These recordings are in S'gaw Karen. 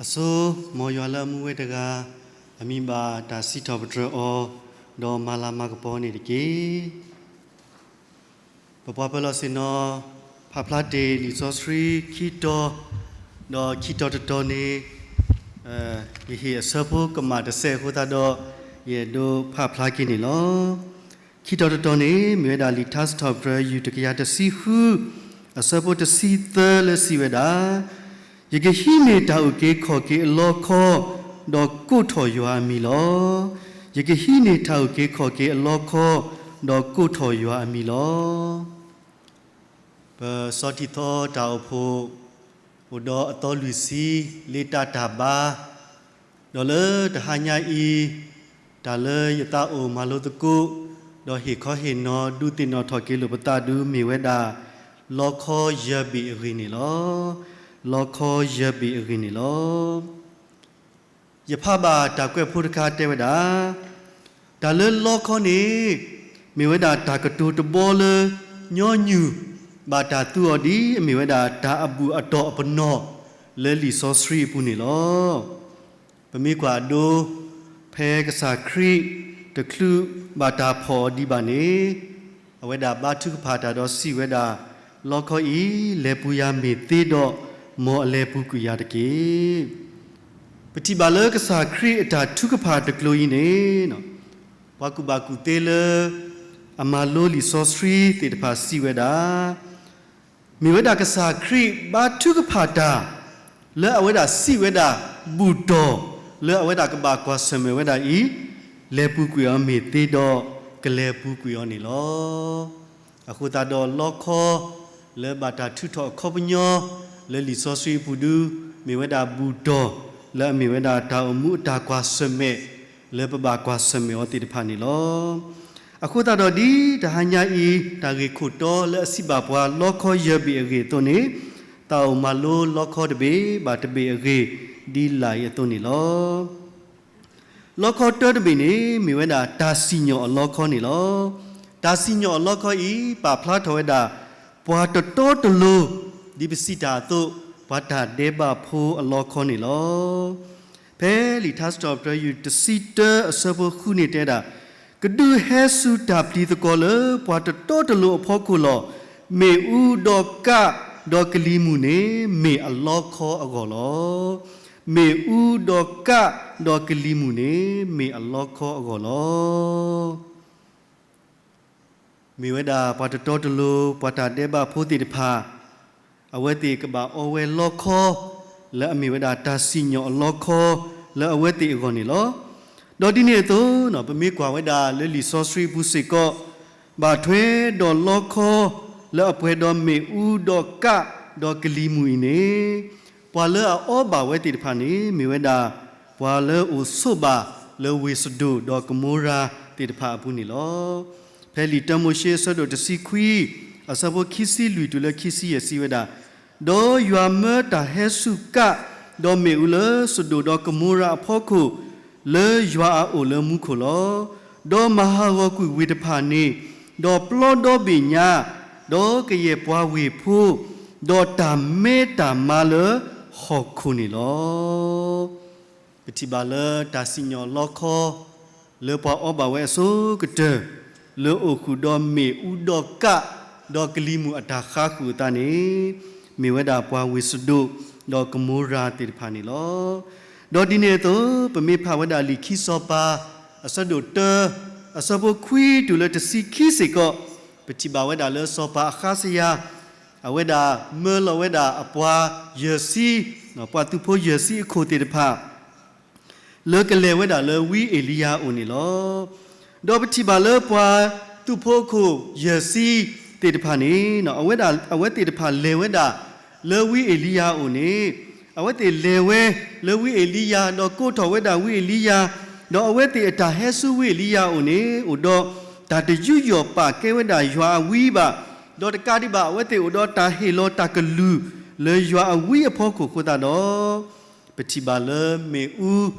အဆိ မ်ယွၤလၢအမူဝဲတဂၤ, အမံၤဘၣ်တၢ်စံးထီၣ်ပတြၢၤအီၤ, ဒီးမၤလၤမၤကပီၤန့ၣ်တက့ၢ်. ပပှၤပၢၤလီၢ်ဆ့ၣ်နီၤ ဖးဖျါတ့ၢ်လံာ်စီဆှံခံတီၤ, ဒီးခံတီၤတတီၤန့ၣ် ယဟ့ၣ်အဆၢဖိကမၣ်တစဲးအဃိသတးဒီး ယအဲၣ်ဒိးဖးဖျါက့ၤန့ၣ်လီၤ. ခံတီၤတတီၤန့ၣ် မ့ၢ်ဝဲဒၣ်လံာ်ထါစံးထီၣ်ပတြၢၤ ယူၢ်တကယၤတဆံဃု အဆၢဖိတဆံသၢလၢစံးဝဲဒၣ်, ယကဟံးန့ၢ်တၢ်အုၣ်က့ၤခီၣ်က့ၤအလီခီ, ဒီးကိးထီၣ်ယွၤအမံၤလီၤ. ယကဟံးန့ၢ်တၢ်အုၣ်က့ၤခီၣ်က့ၤအလီခီ, ဒီးကိးထီၣ်ယွၤအမံၤလီၤ. ပစီထံသီတၢ်အိၣ်ဖှိၣ် အိၣ်ဒီးအသီလွံၢ်ဆံ လ့တၢ်တၢ်ဘါ, ဒီးလၢတဟါညါအံၤ တၢ်လၢယသးအိၣ်မၤလိသကိး, ဒီးဟ့ၣ်ခီဟ့ၣ်နီၤဒုးသ့ၣ်နီၣ်ထီၣ်က့ၤလိာ်ပသးဒုးမ့ၢ်ဝဲဒၣ် လီခီယၢၤဘ့ၣ်အဂ့ၢ်န့ၣ်လီၤ. လီခီယၢၤဘ့ၣ်အဂ့ၢ်န့ၣ်လီၤ. ယဖးဘၣ်တၢ်ကွဲးဖိတခါတဲဝဲဒၣ်, တၢ်လၢလီခီန့ၣ် မ့ၢ်ဝဲဒၣ်တၢ်ကတိၤတဘီလၢ ညီနုၢ်ဘၣ်တၢ်သူအီၤဒ်အမ့ၢ်ဝဲဒၣ်တၢ်အဘူၣ်အတီၢ်အပနီၣ် လၢလံာ်စီဆှံအပူၤန့ၣ်လီၤ. ပမ့ၢ်ကွၢ်အဒိ ဖဲကစၢ်ခရံာ်တချုးဘၣ်တၢ်ဖီၣ်အီၤဒံးဘၣ်န့ၣ် အဝဲဒၣ်ဘါထုကဖၣ်တၢ်ဒီးစံးဝဲဒၣ်, လီခီအံၤ လဲၤပူၤယၤမ့ၢ်သ့ဒီး မ်အလဲၤပူၤကွံာ်ယၤတက့ၢ်. ပထံၣ်ဘၣ်လၢကစၢ်ခရံာ်အတၢ်ထုကဖၣ်တကျိၤအံၤန့ၣ် ပှၤကူၣ်ဘၣ်ကူၣ်သ့လၢ အမၤလိလံာ်စီဆှံသ့ၣ်တဖၣ်စံးဝဲဒၣ်, မ့ၢ်ဝဲဒၣ်ကစၢ်ခရံာ်ဘါထုကဖၣ်တၢ် လၢအဝဲဒၣ်စံးဝဲဒၣ် ဘူၣ်တီၢ်လၢအဝဲဒၣ်ကဘၣ်ကွၢ်ဆၢၣ်မဲာ်ဝဲဒၣ်အံၤ, လဲၤပူၤကွံာ်အီၤမ့ၢ်သ့ဒီး ကလဲၤပူၤကွံာ်အီၤန့ၣ်လီၤ. အဃိသတးဒီးလီခီ လၢဘၣ်တၢ်ထုးထီၣ်အခီပညီ လၢလံာ်စီဆှံအပူၤဒု မ့ၢ်ဝဲဒၣ်ဘူၣ်တီၢ် လၢအမ့ၢ်ဝဲဒၣ်တၢ်အိၣ်မူအတၢ်ကွၢ်ဆၢၣ်မဲာ် လၢပဘၣ်ကွၢ်ဆၢၣ်မဲာ်အီၤသ့ၣ်တဖၣ်န့ၣ်လီၤ. အဃိသတးဒီးဒ်တဟါညါအံၤ တၢ်ဂ့ၢ်ခိၣ်တီလၢအစံးဘၣ်ပှၤလီခီယၢၤဘ့ၣ်အဂ့ၢ်အသိးန့ၣ်, သးအိၣ်မၤလိလီခီတဘ့ၣ်ဘၣ်တဘ့ၣ်အဂ့ၢ် ဒ်လာ်အံၤအသိးန့ၣ်လီၤ. လီခီတၢတဘ့ၣ်န့ၣ် မ့ၢ်ဝဲဒၣ်တၢ်စံၣ်ညီၣ်အလီခီန့ၣ်လီၤ. တၢ်စံၣ်ညီၣ်အလီခီအံၤ ပာ်ဖျါထီၣ်ဝဲဒၣ် ပှၤတတီတလိၤ ဒ်ပစံးတၢ်အသိး ပှၤတၢ်ဒဲးဘးဖိအလီခီန့ၣ်လီၤ. ဖဲလံာ်ထါစံးထီၣ်ပတြၢၤ ယူၢ်တဆံတၢအဆၢဖိဃုန့ၣ်တဲဒၣ်, ကဒုးဟဲစူၤတၢ်ပျံၤသကွီၤလၢပှၤတတီတလိၤအဖီခိၣ်လီၤ. မ့ၣ်အူဒီးကးဒီးကလံၤမုၢ်န့ၣ် မ့ၢ်အလီခီအဂီၢ်လီၤ. မ့ၣ်အူဒီးကးဒီးကလံၤမုၢ်န့ၣ် မ့ၢ်အလီခီအဂီၢ်လီၤ. မ့ၢ်ဝဲဒၣ်ပှၤတတီတလိၤ ပှၤတၢ်ဒဲးဘးဖိသ့ၣ်တဖၣ် အဝဲသ့ၣ်ကဘၣ်အီဝဲလီခီ လၢအမ့ၢ်ဝဲဒၣ်တၢ်စံၣ်ညီၣ်အလီခီ လၢအဝဲသ့ၣ်အဂီၢ်န့ၣ်လီၤ. ဒီးဒ်န့ၣ်အသိး ပမ့ၢ်ကွၢ်ဝဲဒၣ်လၢလံာ်စီဆှံအပူၤစ့ၢ်ကီး ဘၣ်ထွဲဒီးလီခီ လၢအပှဲၤဒီးမ့ၣ်အူဒီးကးဒီးကလံၤမုၢ်အံၤန့ၣ် ပှၤလၢအအီဘၣ်ဝဲသ့ၣ်တဖၣ်န့ၣ် မ့ၢ်ဝဲဒၣ် ပှၤလၢအိၣ်ဆိးဘၣ်လၢဝ့ၢ်စဒိၣ်ဒီးကမိရၤသ့ၣ်တဖၣ်အပူၤန့ၣ်လီၤ. ဖဲလံာ်တၢမိၤၡ့အဆၢဒိၣ်တဆံခွံ အဆၢဖိခံဆံလွံၢ်တုၤလၢခံဆံယဲၢ်စံးဝဲဒၣ်, ဒီးယွၤမၢတၢ်ဟဲစူၤကး ဒီးမ့ၣ်အူလၢစဒိၣ်ဒီးကမိရၤအဖီခိၣ် လၢယွၤအအိၣ်လၢမူခိၣ်လီၤ. ဒီးမၤဟးဂီၤကွံာ်ဝ့ၢ်တဖၣ်န့ၣ်, ဒီးပျီဒီဘ့ၣ်ညါ, ဒီးကယဲၢ်ပှၤဝ့ၢ်ဖိ, ဒီးတၢ်မဲတၢ်မါလၢဟီၣ်ခိၣ်န့ၣ်လီၤ. ပထံၣ်ဘၣ်လၢတၢ်စံၣ်ညီၣ်လီခီ လၢပှၤအီဘၣ်ဝဲအဆိကတၢၢ် လၢအိၣ်ဃုာ်ဒီးမ့ၣ်အူဒီးကး ဒီးကလံၤမုၢ်အတၢ်ဃါဃုာ်အသးန့ၣ် မ့ၢ်ဝဲဒၣ်ပှၤဝ့ၢ်စဒိၣ် ဒီးကမိရၤသ့ၣ်တဖၣ်န့ၣ်လီၤ. ဒီးဒ်န့ၣ်အသိး ပမ့ၢ်ဖးဝဲဒၣ်လံာ်ခံစီၤပၤ အဆၢဒိၣ်တၢ အဆၢဖိခွံတုၤလၢတဆံခံစ့ၢ်ကီး ပထံၣ်ဘၣ်ဝဲဒၣ်လၢစီၤပၤအဃါစယၤ အဝဲဒၣ်မၢလီၤဝဲဒၣ်အပှၤယဲၢ်ဆံ, ပှၤသုးဖိယဲၢ်ဆံအခိၣ်သ့ၣ်တဖၣ် လၢကလဲၤဝဲဒၣ်လၢဝံအ့လံယၤအအိၣ်န့ၣ်လီၤ. ဒီးပထံၣ်ဘၣ်လၢပှၤသုးဖိအခိၣ်ယဲၢ်ဆံသ့ၣ်တဖၣ်န့ၣ် အဝဲဒၣ် အဝဲသ့ၣ်တဖၣ်လဲၤဝဲဒၣ်လၢဝံအ့လံယၤအအိၣ်န့ၣ် အဝဲသ့ၣ်လဲၤဝဲလၢဝံအ့လံယၤ ဒီးကိးထီၣ်ဝဲဒၣ်ဝံအ့လံယၤ, ဒီးအဝဲသ့ၣ်အတၢ်ဟဲဆူဝံအ့လံယၤအအိၣ်န့ၣ် အိၣ်ဒီးတၢ်တယူးယီၣ်ပာ်ကဲဝဲဒၣ်ယွၤအဝံဘၣ်, ဒီးတကးဒံးဘၣ် အဝဲသ့ၣ်အိၣ်ဒီးတၢ်ဟ့ၣ်လီၤတၢ်ကလုၢ်လၢယွၤအဝံအဖီခိၣ်အဃိသတးဒီး ပထံၣ်ဘၣ်လၢမ့ၣ်အူ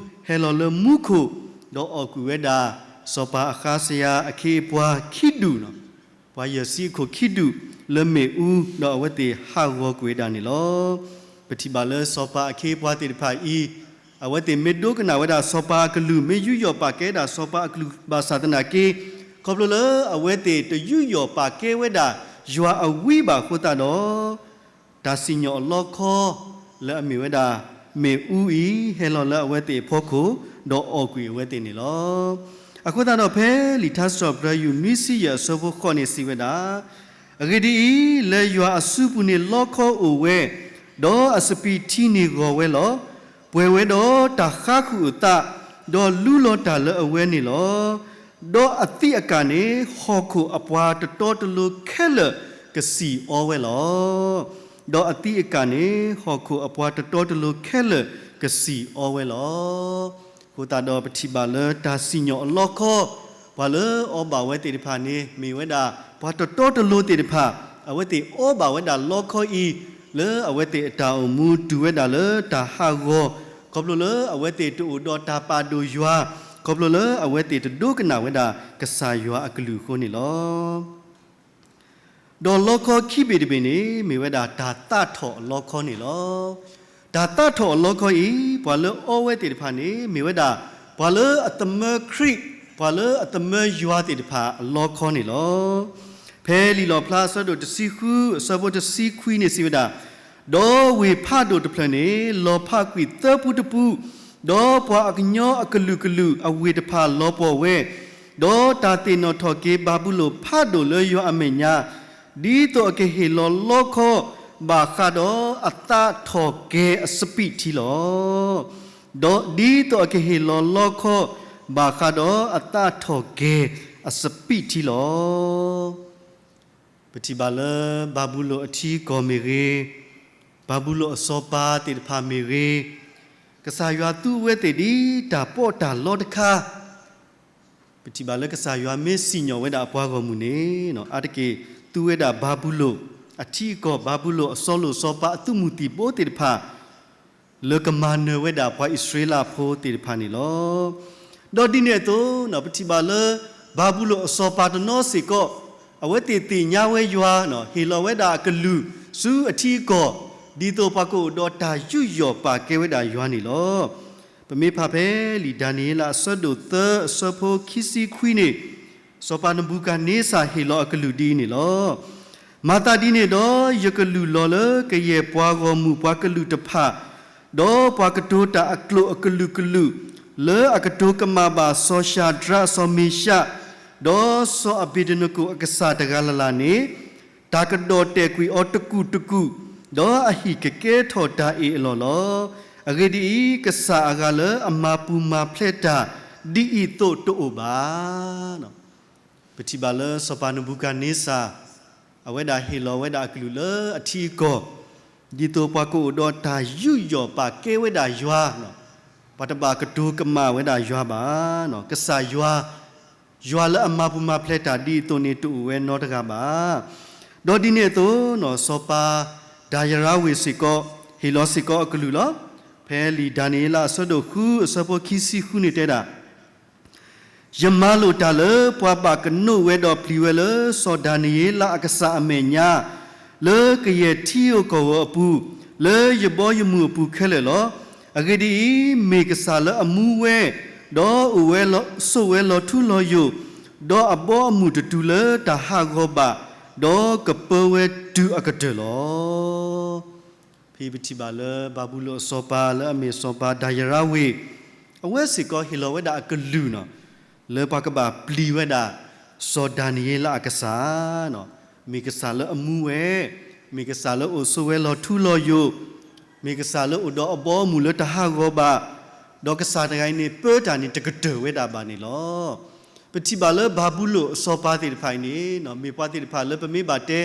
ဟဲလီၤလၢမူခိၣ်, ဒီးအီၣ်ကွံာ်ဝဲဒၣ် စီၤပၤအဃါစယၤအခ့အပှၤခံဒူၣ်, ပှၤယဲၢ်ဆံအခိၣ်ခံဒူၣ်လၢမ့ၣ်အူ, ဒီးအဝဲသ့ၣ်ဟးဂီၤကွံာ်ဝဲဒၣ်န့ၣ်လီၤ. ပထံၣ်ဘၣ်လၢစီၤပၤအခ့အပှၤသ့ၣ်တဖၣ်အံၤ, အဝဲသ့ၣ်မ့ၢ်ဒိကနၣ်ဝဲဒၣ်စီၤပၤအကလုၢ်, မ့ၢ်ယူးယီၣ်ပာ်ကဲဒၣ်စီၤပၤအကလုၢ်ဘၣ်ဆၣ်သနာ်က့, ခီဖျိလၢအဝဲသ့ၣ်တယူးယီၣ်ပာ်ကဲဝဲဒၣ်ယွၤအဝံဘၣ်အဃိသတးဒီး, တၢ်စံၣ်ညီၣ်အလီခီ လၢအမ့ၢ်ဝဲဒၣ် မ့ၣ်အူအံၤ ဟဲလီၤလၢအဝဲသ့ၣ်အဖီခိၣ်, ဒီးအီၣ်ကွံာ်အဝဲသ့ၣ်န့ၣ်လီၤ. အဃိသတးဒီးဖဲလံာ်ထါစံးထီၣ်ပတြၢၤ ယူၢ်နွံဆံယဲၢ်အဆၢဖိဃိးန့ၣ်စံးဝဲဒၣ်, အဂ့ၢ်ဒ်အံၤ, လၢယွၤအစုပူၤန့ၣ်လီခီအိၣ်ဝဲ, ဒီးအစပံးထံန့ၣ်ဂီၤဝဲလီၤ. ပှဲၤဝဲဒီးတၢ်ဃါဃုာ်အသး, ဒီးလူလီၤတၢ်လၢအဝဲန့ၣ်လီၤ. ဒီးအသံးအကာ်န့ၣ် ဟီၣ်ခိၣ်အပှၤတတီတလိၤခဲလၢာ်ကစံၣ်အီဝဲလီၤ. ဒီးအသံးအကာ်န့ၣ် ဟီၣ်ခိၣ်အပှၤတတီတလိၤခဲလၢာ်ကစံၣ်အီဝဲလီၤ. အဃိသတးဒီးပထံၣ်ဘၣ်လၢတၢ်စံၣ်ညီၣ်အလီခီ, ပှၤလၢအီဘၣ်ဝဲသ့ၣ်တဖၣ်န့ၣ် မ့ၢ်ဝဲဒၣ် ပှၤတတီတလိၤသ့ၣ်တဖၣ်, အဝဲသ့ၣ်အီဘၣ်ဝဲဒၣ်လီခီအံၤ, လၢအဝဲသ့ၣ်အတၢ်အိၣ်မူတုၤဝဲဒၣ်လၢတၢ်ဟးဂီၤ, ခီဖျိလၢအဝဲသ့ၣ်တအိၣ်ဒီးတၢ်ပာ်ဒိၣ်ယွၤ, ခီဖျိလၢအဝဲသ့ၣ်တဒိကနၣ်ဝဲဒၣ်ကစၢ်ယွၤအကလုၢ်အဃိန့ၣ်လီၤ. ဒီးလီခီခံဘ့ၣ်တဘ့ၣ်န့ၣ် မ့ၢ်ဝဲဒၣ်တၢ်သးထီၣ်အလီခီန့ၣ်လီၤ. တၢ်သးထီၣ်အလီခီအံၤ ပှၤလၢအီဝဲသ့ၣ်တဖၣ်န့ၣ် မ့ၢ်ဝဲဒၣ် ပှၤလၢအသမၢခရံာ်, ပှၤလၢအသမၢယွၤသ့ၣ်တဖၣ်အလီခီန့ၣ်လီၤ. ဖဲလံာ်လီၣ်ဖျါအဆၢဒိၣ်တဆံဃု အဆၢဖိတဆံခွံန့ၣ်စံးဝဲဒၣ်, ဒီးဝ့ၢ်ဖးဒိၣ်တဖျၢၣ်န့ၣ် လီၤဖးကွံာ်သၢပူတပူ, ဒီးပှၤအကညီအကလုာ်ကလုာ်အဝ့ၢ်တဖၣ်လီၤပှီၢ်ဝဲ, ဒီးတၢ်သ့ၣ်နီၣ်ထီၣ်က့ၤဘၤဘူလိၣ်ဖးဒိၣ်လၢယွၤအမဲာ်ညါ, ဒ်သိးအကဟ့ၣ်လီၤလီခီ ဘၣ်ဃးဒီးအသးထီၣ်ကဲၤအစပံးထံလီၤ. ဒီးဒ်သိးအကဟ့ၣ်လီၤလီခီ ဘၣ်ဃးဒီးအသးထီၣ်ကဲၤအစပံးထံလီၤ. ပထံၣ်ဘၣ်လၢဘၤဘူလိၣ်အထံအကီၢ်မ့ၢ်ဂ့ၤ, ဘၤဘူလိၣ်အစီၤပၤသ့ၣ်တဖၣ်မ့ၢ်ဂ့ၤ, ကစၢ်ယွၤသူအဝဲသ့ၣ်ဒ်တၢ်ပီးတၢ်လီတခါ, ပထံၣ်ဘၣ်လၢကစၢ်ယွၤမ့ၢ်စံၣ်ညီၣ်ဝဲဒၣ်အပှၤဂီၢ်မုၢ်န့ၣ်, အါတက့ၢ်သူဝဲဒၣ်ဘၤဘူလိၣ်အထံအကီၢ်, ဘၤဘူလိၣ်အစီၤလိၣ်စီၤပၤအသုးမုၢ်သံၣ်ဘိသ့ၣ်တဖၣ် လၢကမၤနၢၤဝဲဒၣ်ပှၤအံၣ်စရ့လးဖိသ့ၣ်တဖၣ်န့ၣ်လီၤ. ဒီးဒ်န့ၣ်အသိး ပထံၣ်ဘၣ်လၢ ဘၤဘူလိၣ်အစီၤပၤတနီၤစ့ၢ်ကီး အဝဲသ့ၣ်သ့ၣ်ညါဝဲယွၤ, ဟ့ၣ်လီၤဝဲဒၣ်အကလုၢ်ဆူအထံအကီၢ်, ဒ်သိးပှၤကအိၣ်ဒီးတၢ်ယူးယီၣ်ပာ်ကဲဝဲဒၣ်ယွၤန့ၣ်လီၤ. ပမ့ၢ်ဖးဖဲလံာ်ဒၤနံးယ့လးအဆၢဒိၣ်သၢအဆၢဖိခံဆံခွံန့ၣ်, စီၤပၤနဘူကၤန့စၢ်ဟ့ၣ်လီၤအကလုၢ်ဒ်အံၤန့ၣ်လီၤ. မၤသးဒ်န့ၣ်ဒီး ယကလုၢ်လီၤလၢကယဲၢ်ပှၤဂီၢ်မုၢ်ပှၤကလုာ်တဖၣ်, ဒီးပှၤကတိၤတၢ်အကျိာ်အကလုာ်ကလုာ်, လၢအကတိၤကမၣ်ဘၣ်စီၤၡၤဒြး, စီၤမ့ၤၡး, ဒီးစီၤအဘ့းနကိၣ်အကစၢ်တဂၤလၢ်လၢ်န့ၣ်, တၢ်ကဒီၣ်တဲာ်ကွံာ်အီၤတကူာ်တကူာ်, ဒီးအဟံၣ်ကကဲထီၣ်တၢ်အ့ၣ်အလီၢ်လီၤ. အဂ့ၢ်ဒ်အံၤ, ကစၢ်အဂၤလၢအမၤပူၤမၤဖျဲးတၢ်ဒ်အံၤအသိးတအိၣ်ဘၣ်. ပထံၣ်ဘၣ်လၢစီၤပၤနဘူကၤန့စၢ် အဝဲဒၣ်ဟ့ၣ်လီၤဝဲဒၣ်အကလုၢ်လၢအထံအကီၢ်, ဒ်သိးပှၤကအိၣ်ဒီးတၢ်ယူးယီၣ်ပာ်ကဲဝဲဒၣ်ယွၤ, ပှၤတဘၣ်ကတိၤကမၣ်ဝဲဒၣ်ယွၤဘၣ်. ကစၢ်ယွၤ, ယွၤလၢအမၤပူၤမၤဖျဲးတၢ်ဒ်အံၤအသိးန့ၣ်တအိၣ်ဝဲနီတဂၤဘၣ်. ဒီးဒ်န့ၣ်အသိး, စီၤပၤဒၤရံဝ့ၢ်စ့ၢ်ကီး ဟ့ၣ်လီၤစ့ၢ်ကီးအကလုၢ်လီၤ. ဖဲလံာ်ဒၤနံးယ့လးအဆၢဒိၣ်ဃုအဆၢဖိခံဆံဃုန့ၣ်တဲဒၣ် ယမၤလိာ်တၢ်လၢပှၤဘၣ်ကနိးဝဲဒီးပျံၤဝဲလၢစီၤဒၤနံးယ့လးအကစၢ်အမဲာ်ညါ, လၢကယဲၢ်ထံဧိၤကီၢ်ဧိၤအပူၤ, လၢယဘီယမုၢ်အပူၤခဲလၢာ်လီၤ. အဂ့ၢ်ဒ်အံၤ, မ့ၢ်ကစၢ်လၢအမူဝဲ, ဒီးအိၣ်ဝဲဆိးဝဲလီၤထူလီၤယိာ်, ဒီးအဘီအမုၢ်တတုၤလၢတၢ်ဟးဂီၤဘၣ်, ဒီးကပၢဝဲတုၤအကတၢၢ်လီၤ. ဖဲပထံၣ်ဘၣ်လၢဘၤဘူလိၣ်အစီၤပၤလၢအမ့ၢ်စီၤပၤဒၤရံဝ့ၢ်, အဝဲစ့ၢ်ကီးဟ့ၣ်လီၤဝဲဒၣ်အကလုၢ်န့ၣ်, လၢပှၤကဘၣ်ပျံၤဝဲဒၣ် စီၤဒၤနံးယ့လးအကစၢ်, မ့ၢ်ကစၢ်လၢအမူဝဲ, မ့ၢ်ကစၢ်လၢအိၣ်ဆိးဝဲလီၤထူလီၤယိာ်, မ့ၢ်ကစၢ်လၢအိၣ်ဒီးအဘီအမုၢ်လၢတဟးဂီၤဘၣ်, ဒီးကစၢ်တဂၤအံၤန့ၣ် ပၢတၢ်န့ၣ်တကတၢၢ်ဝဲဒၣ်ဘၣ်န့ၣ်လီၤ. ပထံၣ်ဘၣ်လၢဘၤဘူလိၣ်အစီၤပၤသ့ၣ်တဖၣ်အံၤန့ၣ်, မ့ၢ်ပှၤသ့ၣ်တဖၣ်လၢပမ့ၢ်ဘၣ်တဲ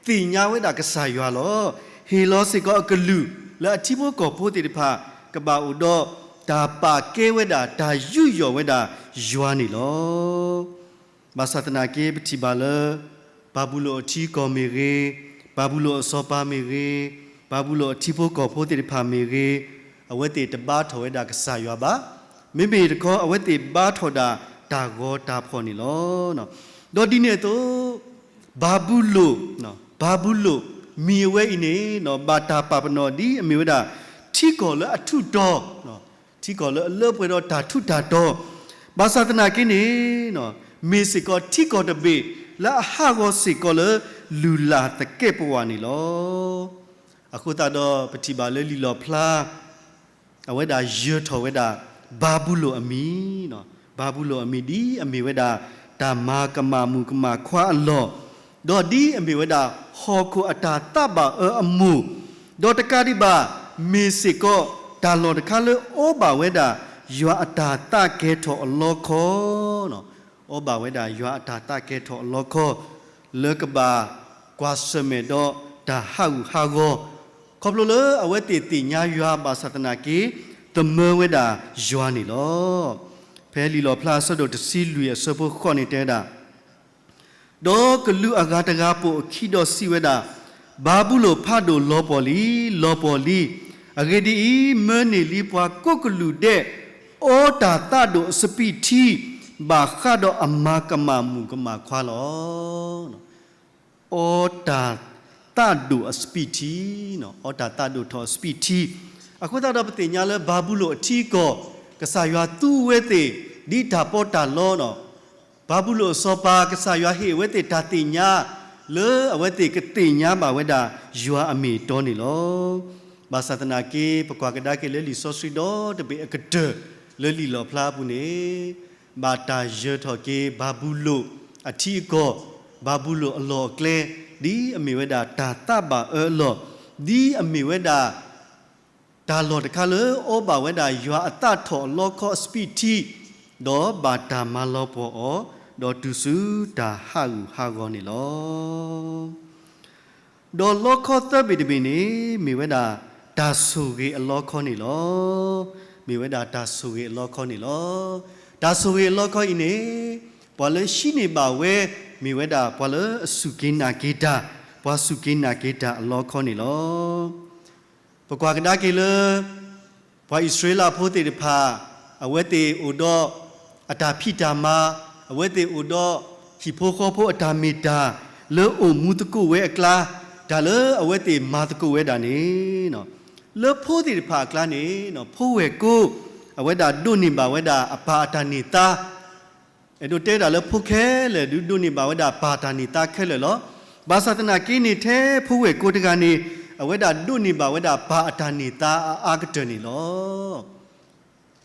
သ့ၣ်ညါဝဲဒၣ်ကစၢ်ယွၤလီၤ. ဟ့ၣ်လီၤစ့ၢ်ကီးအကလုၢ်လၢအထံဖိကီၢ်ဖိသ့ၣ်တဖၣ် ကဘၣ်အိၣ်ဒီးတၢ်ပာ်ကဲဝဲဒၣ် တၢ်ယူးယီၣ်ဝဲဒၣ်ယွၤန့ၣ်လီၤ. ဘၣ်ဆၣ်သနာ်က့ ပထံၣ်ဘၣ်လၢ ဘၤဘူလိၣ်အထံကီၢ်မ့ၢ်ဂ့ၤ, ဘၤဘူလိၣ်အစီၤပၤမ့ၢ်ဂ့ၤ, ဘၤဘူလိၣ်အထံဖိကီၢ်ဖိသ့ၣ်တဖၣ်မ့ၢ်ဂ့ၤ, အဝဲသ့ၣ်တဘါထီၣ်ဝဲဒၣ်ကစၢ်ယွၤဘၣ်. မ့မ့ၢ်တခီ အဝဲသ့ၣ်ဘါထီၣ်ဒၣ်တၢ်ဂီၤတၢ်ဖှီၣ်န့ၣ်လီၤ. ဒီးဒ်န့ၣ်အသိး ဘၤဘူလိၣ်, ဘၤဘူလိၣ် မံၤအဝဲအံၤန့ၣ် ဘၣ်တၢ်ပာ်ပနီၣ်ဒ်အမ့ၢ်ဝဲဒၣ် ထံကီၢ်လၢအထူးတီၤ, ထံကီၢ်လၢအလၢပှဲၤဒီးတၢ်ထူးတၢ်တီၤ, ဘၣ်ဆၣ်သနာ်က့န့ၣ် မ့ၢ်စ့ၢ်ကီးထံကီၢ်တဘ့ၣ် လၢအဟးဂီၤစ့ၢ်ကီးလၢ လုၢ်လၢ်သကဲးပဝးန့ၣ်လီၤ. အဃိသတးဒီးပထံၣ်ဘၣ်လၢလံာ်လီၣ်ဖျါ အဝဲဒၣ်ယၢၤထီၣ်ဝဲဒၣ် ဘၤဘူလိၣ်အမံၤ, ဘၤဘူလိၣ်အမံၤဒ်အမ့ၢ်ဝဲဒၣ် တၢ်မၤကမၣ်မုၣ်ကမၣ်ခွါအလီၢ်, ဒီးဒ်အမ့ၢ်ဝဲဒၣ် ဟီၣ်ခိၣ်အတၢ်သးဘၣ်အၢအမိၢ်, ဒီးတကးဒံးဘၣ် မ့ၢ်စ့ၢ်ကီး တၢ်လီၢ်တခါလၢအီဘၣ်ဝဲဒၣ် ယွၤအတၢ်သးကဲထီၣ်အလီခီ အီဘၣ်ဝဲဒၣ်ယွၤအတၢ်သးကဲထီၣ်အလီခီ, လၢကဘၣ်ကွၢ်ဆၢၣ်မဲာ်ဒီးတၢ်ဟးဂူာ်ဟးဂီၤ, ခီဖျိလၢအဝဲသ့ၣ်သ့ၣ်ညါယွၤဘၣ်ဆၣ်သနာ်က့ သမၢဝဲဒၣ်ယွၤန့ၣ်လီၤ. ဖဲလံာ်လီၣ်ဖျါအဆၢဒိၣ်တဆံလွံၢ်အဆၢဖိဃိးန့ၣ်တဲဝဲဒၣ် ဒီးကလူးအဂၤတဂၤပိာ်အခံဒီးစံးဝဲဒၣ်, ဘၤဘူလိၣ်ဖးဒိၣ်လီၤပှီၢ်လံ, လီၤပှီၢ်လံ. အဂ့ၢ်ဒ်အံၤ, မၢန့ၢ်လံပှၤကိးကလုာ်ဒဲး, အီတၢ်သးဒိၣ်အစပံးထံ, ဘၣ်ဃးဒီးအမၤကမၣ်မုၣ်ကမၣ်ခွါလီၤ. အီတၢ်သးဒိၣ်အစပံးထံ, အီတၢ်သးဒိၣ်ထီၣ်အစပံးထံ, အဃိသတးဒီးပသ့ၣ်ညါလၢဘၤဘူလိၣ်အထံအကီၢ် ကစၢ်ယွၤသူဝဲသ့ၣ် ဒ်တၢ်ပီးတၢ်လီ, ဘၤဘူလိၣ်အစီၤပၤ ကစၢ်ယွၤဟ့ၣ်အဝဲသ့ၣ်တၢ်သ့ၣ်ညါ လၢအဝဲသ့ၣ်ကသ့ၣ်ညါဘၣ်ဝဲဒၣ်ယွၤအမ့ၢ်အတီန့ၣ်လီၤ. ဘၣ်ဆၣ်သနာ်က့ ပကွၢ်ကဒါက့ၤလၢလံာ်စီဆှံဒီတဘ့ၣ်အကတၢၢ် လၢလံာ်လီၣ်ဖျါအပူၤန့ၣ် ဘၣ်တၢ်ယၢၤထီၣ်က့ၤဘၤဘူလိၣ်အထံအကီၢ်, ဘၤဘူလိၣ်အလီၢ်အကျဲ, ဒ်အမ့ၢ်ဝဲဒၣ်တၢ်သးဘၣ်အၢအလီၢ်, ဒ်အမ့ၢ်ဝဲဒၣ် တၢ်လီၢ်တခါလၢအီဘၣ်ဝဲဒၣ်ယွၤအသးထီၣ်အလီခီအစပံးထံ, ဒီးဘၣ်တၢ်မၤလီၤပှီၢ်အီၤ, ဒီးတုၤဆူတၢ်ဟးဂူာ်ဟးဂီၤန့ၣ်လီၤ. ဒီးလီခီသၢဘ့ၣ်တဘ့ၣ်န့ၣ် မ့ၢ်ဝဲဒၣ်တၢ်ဆိၣ်ဂ့ၤအလီခီန့ၣ်လီၤ. မ့ၢ်ဝဲဒၣ်တၢ်ဆိၣ်ဂ့ၤအလီခီန့ၣ်လီၤ. တၢ်ဆိၣ်ဂ့ၤအလီခီအံၤန့ၣ် ပှၤလၢဟံးန့ၢ်ဘၣ်ဝဲ မ့ၢ်ဝဲဒၣ်ပှၤလၢအစူၢ်က့ၤနာ်က့ၤတၢ်, ပှၤစူၢ်က့ၤနာ်က့ၤတၢ်အလီခီန့ၣ်လီၤ. ပကွၢ်ကဒါက့ၤလၢ ပှၤအံၣ်စရ့လးဖိသ့ၣ်တဖၣ် အဝဲသ့ၣ်အိၣ်ဒီးအတၢ်ဖံးတၢ်မၤ, အဝဲသ့ၣ်အိၣ်ဒီးဟံၣ်ဖိဃီဖိအတၢ်မ့ၢ်တၢ် လၢအိၣ်မူသကိးဝဲအကျါ, တၢ်လၢအဝဲသ့ၣ်မၤသကိးဝဲဒၣ်န့ၣ်, လၢဖိသ့ၣ်တဖၣ်အကျါန့ၣ် ဖိဝဲၢ်ကိ အဝဲဒၣ်ဒိးန့ၢ်ဘၣ်ဝဲဒၣ်အပၢ်အတၢ်န့ၢ်သါ အဲၣ်ဒိးတဲဝဲဒၣ်လၢဖိခဲလၢာ်ဒုးဒိးန့ၢ်ဘၣ်ဝဲဒၣ်ပၢ်တၢ်န့ၢ်သါခဲလၢာ်လီၤ. ဘၣ်ဆၣ်သနာ်က့န့ၣ် ထဲဖိဝဲၢ်ကိတဂၤန့ၣ် အဝဲဒၣ်ဒိးန့ၢ်ဘၣ်ဝဲဒၣ်ပၢ်အတၢ်န့ၢ်သါအအါကတၢၢ်န့ၣ်လီၤ.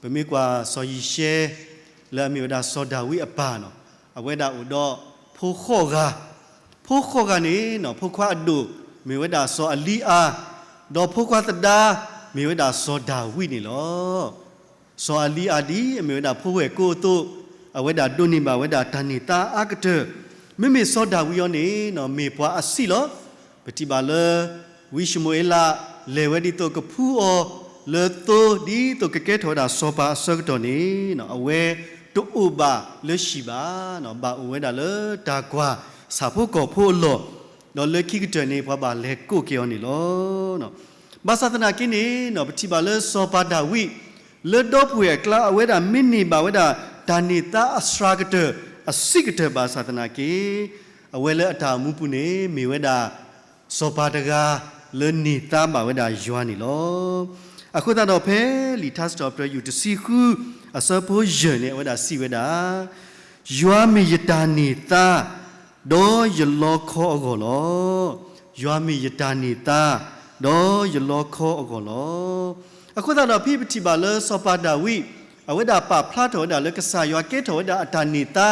ပမ့ၢ်ကွၢ်စီၤယံၤၡဲ လၢအမ့ၢ်ဝဲဒၣ်စီၤဒၤဝံးအပၢ်န့ၣ် အဝဲဒၣ်အိၣ်ဒီးဖိဃိးဂၤ, ဖိဃိးဂၤန့ၣ် ဖိခွါအဒိၣ်မ့ၢ်ဝဲဒၣ်စီၤအလံအါ, ဒီးဖိခွါသဒါ မ့ၢ်ဝဲဒၣ်စီၤဒၤဝံးန့ၣ်လီၤ. စီၤအလံအါဒ်အမ့ၢ်ဝဲဒၣ်ဖိဝဲၢ်ကိအသိး အဝဲဒၣ်ဒိးန့ၢ်ဘၣ်ဝဲဒၣ်တၢ်န့ၢ်သါအါကတၢၢ်, မ့မ့ၢ်စီၤဒၤဝံးအံၤန့ၣ် မ့ၢ်ပှၤအဆံးလီၤ. ပထံၣ်ဘၣ်လၢ ဝံၡမူၤအ့လး လဲၤဝဲဒ်သိးကဖှူအီၤလၢသိ ဒ်သိးကကဲထီၣ်ဝဲဒၣ်စီၤပၤအဆၢကတီၢ်န့ၣ် အဝဲတအိၣ်ဘၣ်လၢဟံၣ်ဘၣ်, ဘၣ်အိၣ်ဝဲဒၣ်လၢတၢ်ကွၢ်ဆၣ်ဖိကီၢ်ဖိအလီၢ်, ဒီးလၢခံကတၢၢ်န့ၣ် ပှၤဘၣ်လဲၤကိးက့ၤအီၤန့ၣ်လီၤ. ဘၣ်ဆၣ်သနာ်က့န့ၣ် ပထံၣ်ဘၣ်လၢစီၤပၤဒၤဝံး လၢဒီပုၢ်ဝဲၢ်အကျါ အဝဲဒၣ်မ့ၢ်န့ၢ်ဘၣ်ဝဲဒၣ် တၢ်န့ၢ်သါအစှၤကတၢၢ် အဆံးကတၢၢ်ဘၣ်ဆၣ်သနာ်က့ အဝဲလၢအတၢ်အိၣ်မူပူၤန့ၣ် မ့ၢ်ဝဲဒၣ် စီၤပၤတဂၤလၢန့ၢ်သါဘၣ်ဝဲဒၣ်ယွၤန့ၣ်လီၤ. အဃိသတးဒီးဖဲလံာ်ထါစံးထီၣ်ပတြၢၤ ယူၢ်တဆံဃု အဆၢဖိယဲၢ်န့ၣ် အဝဲဒၣ်စံးဝဲဒၣ်, ယွၤမ့ၢ်ယတၢ်န့ၢ်သါ ဒီးယလီခီအဂီၢ်လီၤ. ယွၤမ့ၢ်ယတၢ်န့ၢ်သါ ဒီးယလီခီအဂီၢ်လီၤ. အဃိသတးဒီးဖဲပထံၣ်ဘၣ်လၢစီၤပၤဒၤဝံး အဝဲဒၣ်ပာ်ဖျါထီၣ်ဝဲဒၣ်လၢကစၢ်ယွၤကဲထီၣ်ဝဲဒၣ်အတၢ်န့ၢ်သါ,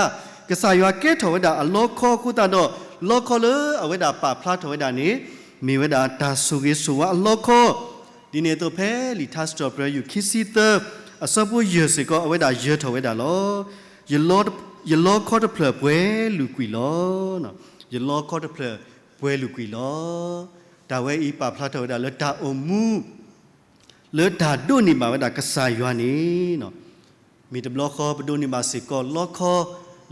ကစၢ်ယွၤကဲထီၣ်ဝဲဒၣ်အလီခီအဃိသတးဒီး လီခီလၢအဝဲဒၣ်ပာ်ဖျါထီၣ်ဝဲဒၣ်န့ၣ် မ့ၢ်ဝဲဒၣ်တၢ်ဆိၣ်ဂ့ၤဆိၣ်ဝါအလီခီ ဒ်န့ၣ်အသိးဖဲလံာ်ထါစံးထီၣ်ပတြၢၤ ယူၢ်ခံဆံသၢ အဆၢဖိယဲၢ်စ့ၢ်ကီး အဝဲဒၣ်ယၢၤထီၣ်ဝဲဒၣ်လီၤ. ယလီခီတဖျၢၣ်ပှဲၤလုာ်ကွံာ်လီၤ. ယလီခီတဖျၢၣ်ပှဲၤလုာ်ကွံာ်လီၤ. တၢ်ဝဲအံၤပာ်ဖျါထီၣ်ဝဲဒၣ်လၢတၢ်အိၣ်မူ လၢတၢ်ဒိးန့ၢ်ဘၣ်ဝဲဒၣ်ကစၢ်ယွၤန့ၣ် မ့ၢ်တဘျီဃီ ပဒိးန့ၢ်ဘၣ်စ့ၢ်ကီးလီခီ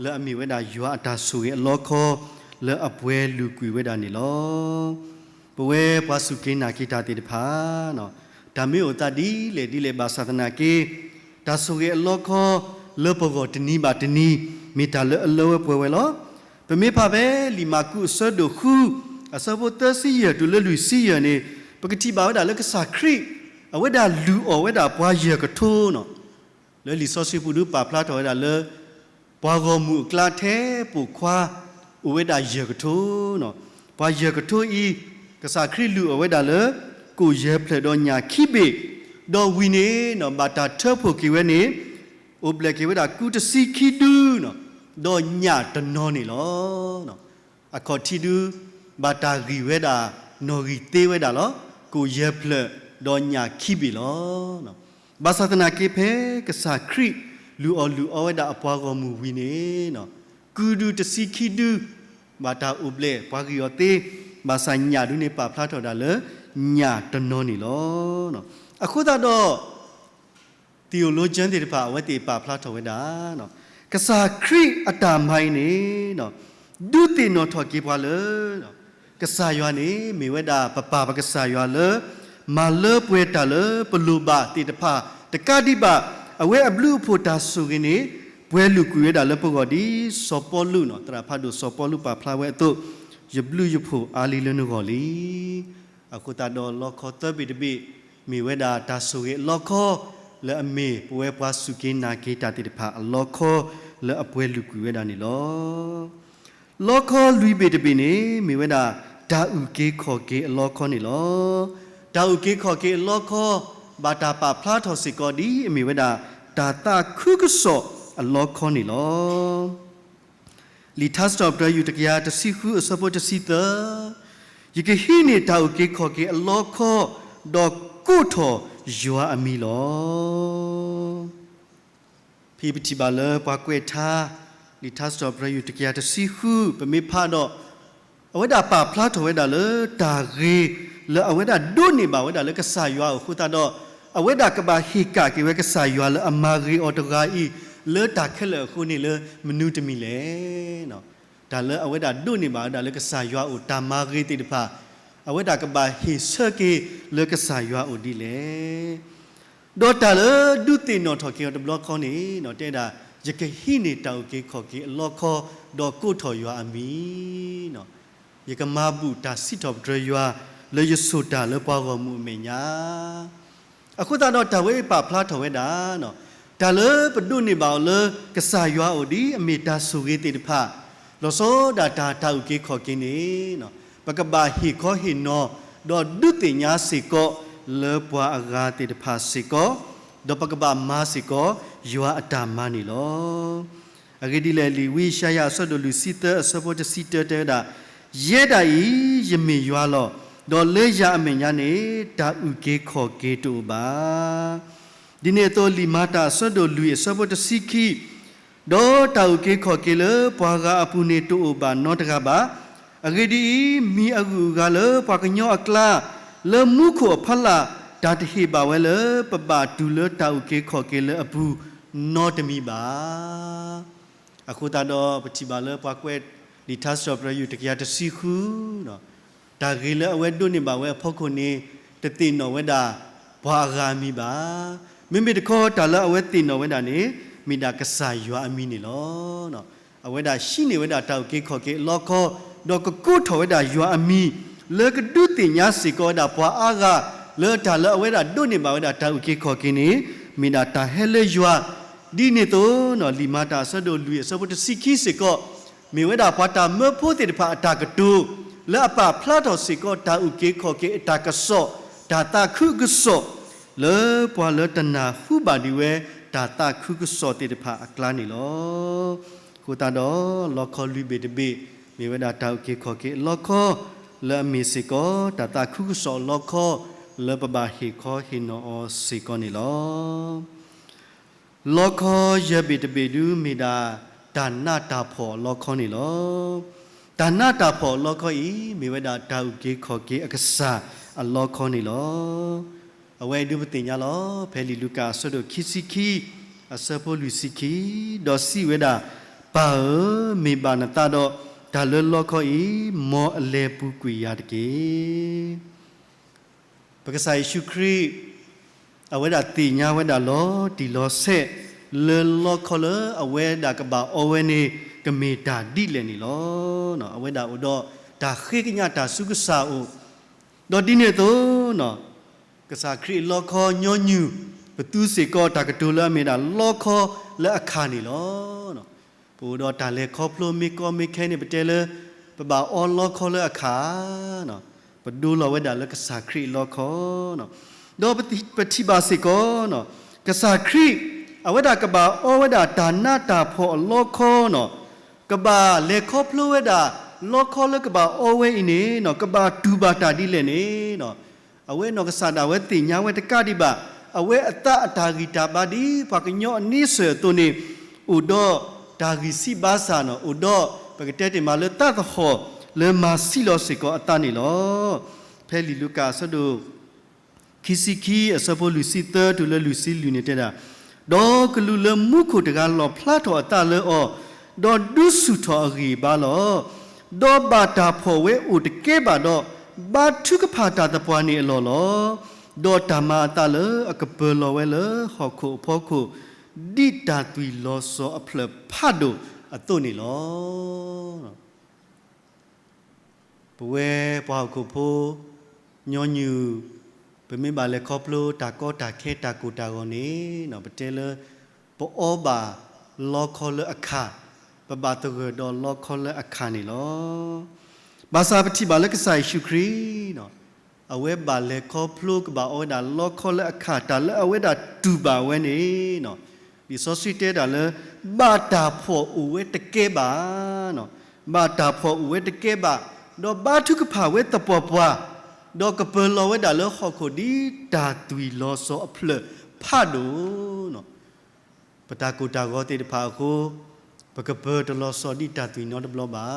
လၢအမ့ၢ်ဝဲဒၣ်ယွၤအတၢ်ဆိၣ်ဂ့ၤအလီခီ လၢအပှဲၤလုာ်ကွံာ်ဝဲဒၣ်န့ၣ်လီၤ. ပဝဲပှၤစူၢ်က့ၤနာ်က့ၤတၢ်သ့ၣ်တဖၣ် တၢ်မ့ၢ်အိၣ်သးဒ်လဲၣ်ဒ်လဲၣ်ဘၣ်ဆၣ်သနာ်က့ တၢ်ဆိၣ်ဂ့ၤအလီခီ လၢပဂီၢ်တနံၤဘၣ်တနံၤ မ့ၢ်တၢ်လၢအလၢဝဲပှဲၤဝဲလီၤ. ပမ့ၢ်ဖးဖဲလံာ်မၢ်ကူးအဆၢဒိၣ်ဃု အဆၢဖိသၢဆံယဲၢ်တုၤလၢလွံၢ်ဆံယဲၢ်န့ၣ်, ပကထံၣ်ဘၣ်ဝဲဒၣ်လၢကစၢ်ခရံာ် အဝဲဒၣ်လုၢ်အီၣ်ဝဲဒၣ်ပှၤယဲၢ်ကထိနီၤ. လၢလံာ်စီဆှံပူၤဒုးပာ်ဖျါထီၣ်ဝဲဒၣ်လၢ ပှၤဂီၢ်မုၢ်အကျါထဲပိာ်ခွါ အိၣ်ဝဲဒၣ်ယဲၢ်ကထိနီၤ. ပှၤယဲၢ်ကထိအံၤ ကစၢ်ခရံာ်လုၢ်အီၣ်ဝဲဒၣ်လၢ ကိၣ်ယဲၢ်ဖျၢၣ်ဒီးညၣ်ခံဘ့ၣ်, ဒီးဝံၤန့ၣ်နီၤ ဘၣ်တၢ်ထၢဖှိၣ်က့ၤဝဲန့ၣ် အိၣ်ဘျဲၣ်က့ၤဝဲဒၣ်ကူတဆံခံဒုနီၤ, ဒီးညၣ်တနီၤန့ၣ်လီၤ. အခီၣ်ထံးဒု ဘၣ်တၢ်ဂံၢ်ဝဲဒၣ် နီၣ်ဂံၢ်သ့ဝဲဒၣ်လီၤ. ကိၣ်ယဲၢ်ဖျၢၣ်ဒီးညၣ်ခံဘ့ၣ်လီၤ. ဘၣ်ဆၣ်သနာ်က့ဖဲကစၢ်ခရံာ် လုၢ်အီၣ်လုၢ်အီဝဲဒၣ်အပှၤဂီၢ်မုၢ်ဝံၤန့ၣ် ကူဒုတဆံခံဒု ဘၣ်တၢ်အိၣ်ဘျဲၣ်ပှၤဂံၢ်အီၤသ့, ဘၣ်ဆၣ်ညၣ်ဒုန့ၣ်ပာ်ဖျါထီၣ်ဒၣ်လၢ ညၣ်တနီၤန့ၣ်လီၤ. အဃိသတးဒီး theologian သ့ၣ်တဖၣ် အဝဲသ့ၣ်ပာ်ဖျါထီၣ်ဝဲဒၣ် ကစၢ်ခရံာ်အတၢ်မၤအံၤန့ၣ် ဒုးသ့ၣ်နီၣ်ထီၣ်က့ၤပှၤလၢ ကစၢ်ယွၤန့ၣ် မ့ၢ်ဝဲဒၣ်ပပၢ်ပကစၢ်ယွၤလၢ မၤလၢပှဲၤတၢ်လၢပလိၣ်ဘၣ်သ့ၣ်တဖၣ် တကးဒံးဘၣ် အဝဲအဘျုးအဖှိၣ်တၢ်ဆိၣ်ဂ့ၤန့ၣ် ပှဲၤလုာ်ကွံာ်ဝဲဒၣ်လၢပဂီၢ်ဒ်စီၤပီလူးနီၤ, သရၣ်ဖးဒိၣ်စီၤပီလူးပာ်ဖျါဝဲအသိး, ယဘျုးယဖှိၣ်အါလံလၢနဂီၢ်လံ. အဃိသတးဒီးလီခီသၢဘ့ၣ်တဘ့ၣ် မ့ၢ်ဝဲဒၣ်တၢ်ဆိၣ်ဂ့ၤအလီခီ လၢအမ့ၢ်ပဝဲပှၤစူၢ်က့ၤနာ်က့ၤတၢ်သ့ၣ်တဖၣ်အလီခီ လၢအပှဲၤလုာ်ကွံာ်ဝဲဒၣ်န့ၣ်လီၤ. လီခီလွံၢ်ဘ့ၣ်တဘ့ၣ်န့ၣ် မ့ၢ်ဝဲဒၣ်တၢ်အုၣ်က့ၤခီၣ်က့ၤအလီခီန့ၣ်လီၤ. တၢ်အုၣ်က့ၤခီၣ်က့ၤအလီခီ ဘၣ်တၢ်ပာ်ဖျါထီၣ်စ့ၢ်ကီးဒ်အမ့ၢ်ဝဲဒၣ် တၢ်သးခုကစီၣ်အလီခီန့ၣ်လီၤ. လံာ်ထါစံးထီၣ်ပတြၢၤ ယုၢ်တကယၤတဆံဃု အဆၢဖိတဆံသၢ, ယကဟံးန့ၢ်တၢ်အုၣ်က့ၤခီၣ်က့ၤအလီခီ, ဒီးကိးထီၣ်ယွၤအမံၤလီၤ. ဖဲပထံၣ်ဘၣ်လၢပှၤကွဲးထါ လံာ်ထါစံးထီၣ်ပတြၢၤ ယုၢ်တကယၤတဆံဃု ပမ့ၢ်ဖးဒီး အဝဲဒၣ်ပာ်ဖျါထီၣ်ဝဲဒၣ်လၢတၢ်ဂ့ၤ လၢအဝဲဒၣ်ဒိးန့ၢ်ဘၣ်ဝဲဒၣ်လၢကစၢ်ယွၤအဃိသတးဒီး အဝဲဒၣ်ကဘၣ်ဟ့ၣ်ကၣ်က့ၤဝဲကစၢ်ယွၤလၢအမၤဂ့ၤအီၤတဂၤအံၤ လၢတၢ်ခဲလၢာ်အဃိန့ၣ်လၢမနုၤတမံၤလဲၣ်. တၢ်လၢအဝဲဒၣ်ဒိးန့ၢ်ဘၣ်ဝဲဒၣ်လၢကစၢ်ယွၤအအိၣ်တၢ်မၤဂ့ၤသ့ၣ်တဖၣ် အဝဲဒၣ်ကဘၣ်ဟ့ၣ်ဆၢက့ၤလၢကစၢ်ယွၤအအိၣ်ဒ်လဲၣ်. ဒီးတၢ်လၢဒုးသ့ၣ်နီၣ်ထီၣ်က့ၤအီၤတဘျီဃီန့ၣ် တဲဒၣ် ယကဟံးန့ၢ်တၢ်အုၣ်က့ၤခီၣ်က့ၤအလီခီ ဒီးကိးထီၣ်ယွၤအမံၤ ယကမၤဘူၣ်တၢ်စံးထီၣ်ပတြၢၤယွၤ လၢယဆိၣ်တၢ်လၢပှၤဂီၢ်မုၢ်အမဲာ်ညါ. အဃိသတးဒီးတၢ်ဝဲအံၤပာ်ဖျါထီၣ်ဝဲဒၣ် တၢ်လၢပဒိးန့ၢ်ဘၣ်အီၤလၢကစၢ်ယွၤအအိၣ်ဒ်အမ့ၢ်တၢ်ဆိၣ်ဂ့ၤသ့ၣ်တဖၣ် လီၤဆီဒၣ်တၢ်တၢ်အုၣ်က့ၤခီၣ်က့ၤန့ၣ် ပကဘၣ်ဟ့ၣ်ခီဟ့ၣ်နီၤ ဒီးဒုးသ့ၣ်ညါစ့ၢ်ကီးလၢပှၤအဂၤသ့ၣ်တဖၣ်စ့ၢ်ကီး, ဒီးပကဘၣ်မၤစ့ၢ်ကီးယွၤအတၢ်မၤန့ၣ်လီၤ. အဂ့ၢ်ဒ်လဲၣ် လံာ်ဝံယၡါယၤအဆၢဒိၣ်လွံၢ်ဆံသၢ အဆၢဖိတဆံတၢတဲဝဲဒၣ်, ယဲဒၣ်အံၤ ယမ့ၢ်ယွၤလီၤ. ဒီးလၢယၤအမဲာ်ညါန့ၣ် တၢ်အုၣ်က့ၤခီၣ်က့ၤတအိၣ်ဘၣ်. ဒ်န့ၣ်အသိး လံာ်မၤတၢ်အဆၢဒိၣ်လွံၢ်အဆၢဖိတဆံခံ, ဒီးတၢ်အုၣ်က့ၤခီၣ်က့ၤလၢပှၤဂၤအပူၤန့ၣ်တအိၣ်ဘၣ်နီတဂၤဘၣ်. အဂ့ၢ်ဒ်အံၤ, မံၤအဂုၤအဂၤလၢပှၤကညီအကျါ, လၢမူခိၣ်အဖီလာ်, တၢ်တဟ့ၣ်ဘၣ်ဝဲလၢပဘၣ်တုၤလၢတၢ်အုၣ်က့ၤခီၣ်က့ၤလၢအပူၤနီတမံၤဘၣ်. အဃိသတးဒီးပထံၣ်ဘၣ်လၢပှၤကွဲးလံာ်ထါစံးထီၣ်ပတြၢၤ ယုၢ်တကယၤတဆံဃု တၢ်ဂ့ၤလၢအဝဲဒိးန့ၢ်ဘၣ်ဝဲအဖီခိၣ်န့ၣ် တသ့ၣ်နီၣ်ဝဲဒၣ်ပှၤအဂၤအမံၤဘၣ်. မ့မ့ၢ်တခီ တၢ်လၢအဝဲသ့ၣ်နီၣ်ဝဲဒၣ်န့ၣ် မ့ၢ်ဒၣ်ကစၢ်ယွၤအမံၤန့ၣ်လီၤ. အဝဲဒၣ်ဟံးန့ၢ်ဝဲဒၣ်တၢ်အုၣ်က့ၤခီၣ်က့ၤအလီခီ, ဒီးကကိးထီၣ်ဝဲဒၣ်ယွၤအမံၤ လၢကဒုးသ့ၣ်ညါစ့ၢ်ကီးဝဲဒၣ်ပှၤအါဂၤ လၢတၢ်လၢအဝဲဒၣ်ဒိးန့ၢ်ဘၣ်ဝဲဒၣ်တၢ်အုၣ်က့ၤခီၣ်က့ၤန့ၣ် မ့ၢ်ဒၣ်တၢ်ဟဲလၢယွၤ ဒ်န့ၣ်အသိး လံာ်မၤတၢ်အဆၢဒိၣ်လွံၢ်အဆၢဖိတဆံခံစ့ၢ်ကီး မ့ၢ်ဝဲဒၣ်ပှၤတၢ်မၢဖိသ့ၣ်တဖၣ်အတၢ်ကတိၤ လၢအပာ်ဖျါထီၣ်စ့ၢ်ကီးတၢ်အုၣ်က့ၤခီၣ်က့ၤအတၢ်ကစီၣ် တၢ်သးခုကစီၣ် လၢပှၤလၢတနၢ်ဟူဘၣ်ဒံးဝဲ တၢ်သးခုကစီၣ်သ့ၣ်တဖၣ်အကျါန့ၣ်လီၤ. အဃိသတးဒီး လီခီလွံၢ်ဘ့ၣ်တဘ့ၣ် မ့ၢ်ဝဲဒၣ်တၢ်အုၣ်က့ၤခီၣ်က့ၤအလီခီ လၢအမ့ၢ်စ့ၢ်ကီး တၢ်သးခုကစီၣ်အလီခီ လၢပဘၣ်ဟ့ၣ်ခီဟ့ၣ်နီၤအီၤစ့ၢ်ကီးန့ၣ်လီၤ. လီခီယဲၢ်ဘ့ၣ်တဘ့ၣ်ဒု မ့ၢ်ဒၣ်တၢ်နးတၢ်ဖှီၣ်အလီခီန့ၣ်လီၤ. တၢ်နးတၢ်ဖှီၣ်အလီခီအံၤ မ့ၢ်ဝဲဒၣ်တၢ်အုၣ်က့ၤခီၣ်က့ၤအကစၢ်အလီခီန့ၣ်လီၤ. အဝဲအံၤဒုပသ့ၣ်ညါလီၤ. ဖဲလံာ်လူၤကၣ်အဆၢဒိၣ်ခံဆံခံ အဆၢဖိလွံၢ်ဆံခံ, ဒီးစံးဝဲဒၣ်, ပၢ်ဧၢ, မ့ၢ်ဘၣ်နသးဒီး တၢ်လၢလီခီအံၤ မ်အလဲၤပူၤကွံာ်ယၤတက့ၢ်. ပကစၢ်ယ့ၣ်ၡူးခရံာ် အဝဲဒၣ်သ့ၣ်ညါဝဲဒၣ်လီၤတံၢ်လီၤဆဲး လၢလီခီလၢအဝဲဒၣ်ကဘၣ်အီဝဲန့ၣ် ကမ့ၢ်တၢ်ဒ်လဲၣ်န့ၣ်လီၤ. အဝဲဒၣ်အိၣ်ဒီး တၢ်ဃ့ကညးတၢ်ဆူကစၢ်အအိၣ်, ဒီးဒ်န့ၣ်အသိး ကစၢ်ခရံာ်အလီခီညီနုၢ် ပသူစ့ၢ်ကီးတၢ်ကတိၤလၢအမ့ၢ်ဒၣ်လီခီလၢအခါန့ၣ်လီၤ. ပအိၣ်ဒီးတၢ်လဲၤခီဖျိမ့ၢ်ကီမ့ၢ်ခဲန့ၣ် ပတဲလၢ ပဘၣ်အီလီခီလၢအခါ, ပဒိလီၤဝဲဒၣ်လၢကစၢ်ခရံာ်အလီခီ, ဒီးပထံၣ်ဘၣ်စ့ၢ်ကီး ကစၢ်ခရံာ် အဝဲဒၣ်ကဘၣ်အီဝဲဒၣ်တၢ်နးတၢ်ဖှီၣ်အလီခီန့ၣ် ကဘၣ်လဲၤခီဖျိဝဲဒၣ် လီခီလၢကဘၣ်အီဝဲအံၤန့ၣ် ကဘၣ်တူၢ်ဘၣ်တၢ်ဒ်လဲၣ်န့ၣ် အဝဲနီၢ်ကစၢ်ဒၣ်ဝဲသ့ၣ်ညါဝဲတကးဒံးဘၣ်, အဝဲအသးအတၢ်ဂံၢ်တၢ်ဘါဒ်ပှၤကညီအန့ဆၢၣ်အသိးန့ၣ် အိၣ်ဒီးတၢ်ဂံၢ်ဆံးဘါစၢ်န့ၣ် အိၣ်ဒီးပကတဲတ့ၢ်မးလၢသးသဟီၣ်လၢမၤဆံးလီၤစ့ၢ်ကီးအသးန့ၣ်လီၤ. ဖဲလံာ်လူၤကၣ်အဆၢဒိၣ် ခံဆံခံအဆၢဖိလွံၢ်ဆံသၢတုၤလၢလွံၢ်ဆံလွံၢ်န့ၣ်တဲဒၣ်, ဒီးကလူးလၢမူခိၣ်တဂၤလီၣ်ဖျါထီၣ်အသးလၢအီၤ, ဒီးဒုးဆူၣ်ထီၣ်အဂံၢ်အဘါလီၤ. ဒီးဘၣ်တၢ်ဖှီၣ်ဝဲအိၣ်တကဲဘၣ်ဒီး, ဘါထုကဖၣ်တၢ်သပှၢ်န့ၣ်အလီၢ်လီၤ. ဒီးတၢ်မၤအသးလၢအကပၢၤလီၤဝဲလၢဟီၣ်ခိၣ်အဖီခိၣ်, ဒ်တၢ်သွံၣ်လီၤစီၤအဖျၢၣ်ဖးဒိၣ်အသိးန့ၣ်လီၤ. ပဝဲပှၤဟီၣ်ခိၣ်ဖိ ညီနုၢ် ပမ့ၢ်ဘၣ်လဲၤခီဖျိတၢ်ကီတၢ်ခဲတၢ်ကိၢ်တၢ်ဂီၤန့ၣ် ပတဲလၢ ပအီဘၣ်လီခီလၢအခါ, ပဘၣ်သဂၢၢ်ဒီးလီခီလၢအခါန့ၣ်လီၤ. ဘၣ်ဆၣ်ပထံၣ်ဘၣ်လၢကစၢ်ယ့ၣ်ၡူးခရံာ် အဝဲဘၣ်လဲၤခီဖျိကဘၣ်အီဝဲဒၣ်လီခီလၢအခါ တၢ်လၢအဝဲဒၣ်တူၢ်ဘၣ်ဝဲန့ၣ် လံာ်စီဆှံတဲဒၣ်လၢ ဘၣ်တၢ်ဖှီၣ်အိၣ်ဝဲတကဲဘၣ်, ဘၣ်တၢ်ဖှီၣ်အိၣ်ဝဲတကဲဘၣ်, ဒီးဘါထုကဖၣ်ဝဲသပှၢ်ပှၢ်, ဒီးကပၢၤလီၤဝဲဒၣ်လၢဟီၣ်ခိၣ်ဒ်တၢ်သွံၣ်လီၤစီၤအဖျၢၣ်ဖးဒိၣ် ပတၢ်ကိၢ်တၢ်ဂီၤသ့ၣ်တဖၣ်အဃိ ပကပၢၤတလီၤစီၤဒ်တၢ်သွံၣ်နီတဘျီဘၣ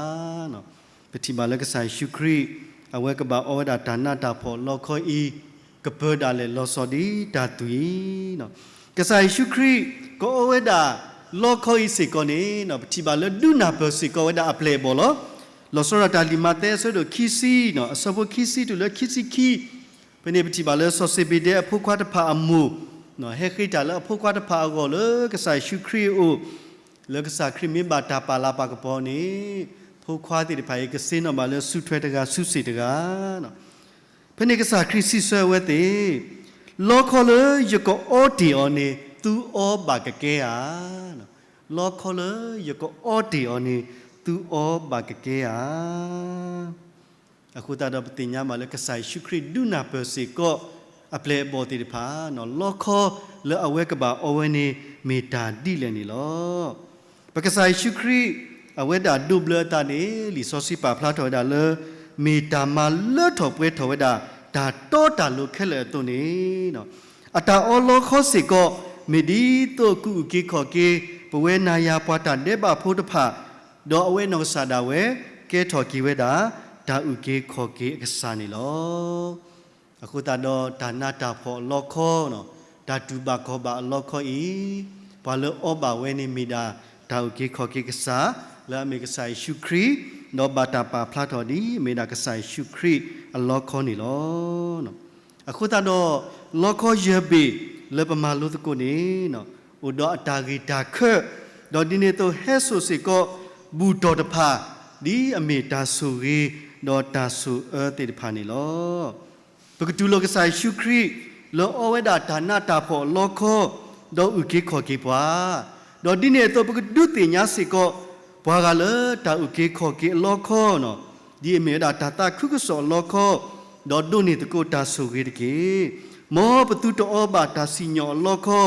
်. ပထံၣ်ဘၣ်လၢကစၢ်ယ့ၣ်ၡူးခရံာ် အဝဲကဘၣ်အီဝဲဒၣ်တၢ်နးတၢ်ဖှီၣ်လီခီအံၤ ကပၢၤဒၣ်လဲာ်လီၤစီၤဒ်တၢ်သွံၣ် ကစၢ်ယ့ၣ်ၡူးခရံာ် ကအီဝဲဒၣ်လီခီအံၤစ့ၢ်ကီးန့ၣ် ပထံၣ်ဘၣ်လၢဒုးနၢ်ပၢၢ်စ့ၢ်ကီးဝဲဒၣ်အပျဲၢ်အဘီၣ်လီၤ. လီၤဆီဒၣ်တၢ်လံာ်မးသဲအဆၢဒိၣ်ခံဆံ အဆၢဖိခံဆံတုၤလၢခံဆံခံ ဖဲန့ၣ်ပထံၣ်ဘၣ်လၢ စီၤစ့ဘ့ဒဲအဖိခွါတဖၣ်အမိၢ် ဟဲဃ့တၢ်လၢအဖိခွါတဖၣ်အဂီၢ်လၢကစၢ်ယ့ၣ်ၡူးခရံာ်အအိၣ်, လၢကစၢ်ခရံာ်မ့ၢ်ဘၣ်တၢ်ပာ်လၤပာ်ကပီၤန့ၣ် ဖိခွါသ့ၣ်တဖၣ်အံၤကစ့နီၣ်ဘၣ်လၢဆူးထွဲတဂၤဆူးစ့ၣ်တဂၤ ဖဲန့ၣ်ကစၢ်ခရံာ်စံးဆၢဝဲသ့ၣ်, လီခီလၢယကအီတ့ၢ်အီၤန့ၣ် သုအီဘၣ်ကကဲဧါ. လီခီလၢယကအီတ့ၢ်အီၤန့ၣ် သုအီဘၣ်ကကဲဧါ. အဃိသတးဒီးပသ့ၣ်ညါဘၣ်လၢကစၢ်ယ့ၣ်ၡူးခရံာ်ဒုးနၢ်ပၢၢ်စ့ၢ်ကီး အပျဲၢ်အဘီၣ်သ့ၣ်တဖၣ် လီခီလၢအဝဲကဘၣ်အီဝဲန့ၣ် မ့ၢ်တၢ်ဒ်လဲၣ်န့ၣ်လီၤ. ပကစၢ်ယ့ၣ်ၡူးခရံာ် အဝဲဒၣ်ဒိးဘျၢအသးန့ၣ် လံာ်စီဆှံပာ်ဖျါထီၣ်ဝဲဒၣ်လၢ မ့ၢ်တၢ်မၤလၢထီၣ်ပှဲၤထီၣ်ဝဲဒၣ် တၢ်တီတၢ်လိၤခဲလၢာ်အသိးန့ၣ် အတၢ်အီလီခီစ့ၢ်ကီး မ့ၢ်ဒ်သိးကအုၣ်က့ၤခီၣ်က့ၤ ပဝဲနၤယၤပှၤတၢ်ဒဲးဘးဖိတဖၣ် ဒီးအဝဲနီၢ်ကစၢ်ဒၣ်ဝဲ ကဲထီၣ်က့ၤဝဲဒၣ် တၢ်အုၣ်က့ၤခီၣ်က့ၤအကစၢ်န့ၣ်လီၤ. အဃိသတးဒီးတၢ်နးတၢ်ဖှီၣ်အလီခီ တၢ်တူၢ်ဘၣ်ခီၣ်ဘၣ်အလီခီအံၤ ပှၤလၢအီဘၣ်ဝဲန့ၣ်မ့ၢ်ဒၣ် တၢ်အုၣ်က့ၤခီၣ်က့ၤကစၢ် လၢအမ့ၢ်ကစၢ်ယ့ၣ်ၡူးခရံာ် ဒီးဘၣ်တၢ်ပာ်ဖျါထီၣ်ဒ်အမ့ၢ်ဒၣ်ကစၢ်ယ့ၣ်ၡူးခရံာ်အလီခီန့ၣ်လီၤ. အဃိသတးဒီး လီခီယဲၢ်ဘ့ၣ်လၢပမၤလိသကိးန့ၣ် အိၣ်ဒီးအတၢ်ဂ့ၢ်တၢ်ခၢၣ်, ဒီးဒ်န့ၣ်အသိးဟဲစိာ်စ့ၢ်ကီး ဘူၣ်တီၢ်တဖၣ် ဒ်အမ့ၢ်တၢ်ဆိၣ်ဂ့ၤ ဒီးတၢ်ဆိၣ်အၢသ့ၣ်တဖၣ်န့ၣ်လီၤ. ပကတူၢ်လိာ်ကစၢ်ယ့ၣ်ၡူးခရံာ် လၢအီဝဲဒၣ်တၢ်နးတၢ်ဖှီၣ်အလီခီ, ဒီးအုၣ်က့ၤခီၣ်က့ၤပှၤ, ဒီးဒ်န့ၣ်အသိးပကဒုးသ့ၣ်ညါစ့ၢ်ကီး ပှၤဂၤလၢတၢ်အုၣ်က့ၤခီၣ်က့ၤအလီခီန့ၣ် ဒ်အမ့ၢ်ဝဲဒၣ်တၢ်သးခုကစီၣ်အလီခီ, ဒီးဒိးန့ၢ်သကိးတၢ်ဆိၣ်ဂ့ၤတက့ၢ်. မ်ပသုတအီဘၣ်တၢ်စံၣ်ညီၣ်အလီခီ,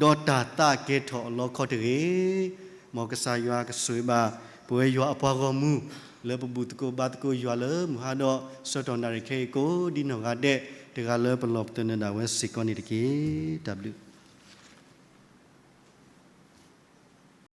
ဒီးတၢ်သးကဲထီၣ်အလီခီတဂ့ၤ. မ်ကစၢ်ယွၤကဆိၣ်ဂ့ၤဘၣ် ပဝဲယွၤအပှၤဂီၢ်မုၢ် လၢပဘူၣ်သကိးဘါသကိးယွၤလၢမုၢ်ဟါဒီးဆၢကတီၢ်နၣ်ရံၣ်ခဲအံၤကိးဒ်နီၢ်ဂၤဒဲး တဂၤလၢပလီၢ်ပသနၢၣ်ဒၣ်ဝဲစ့ၢ်ကီးန့ၣ်တက့ၢ်. တၢ်ဘျုး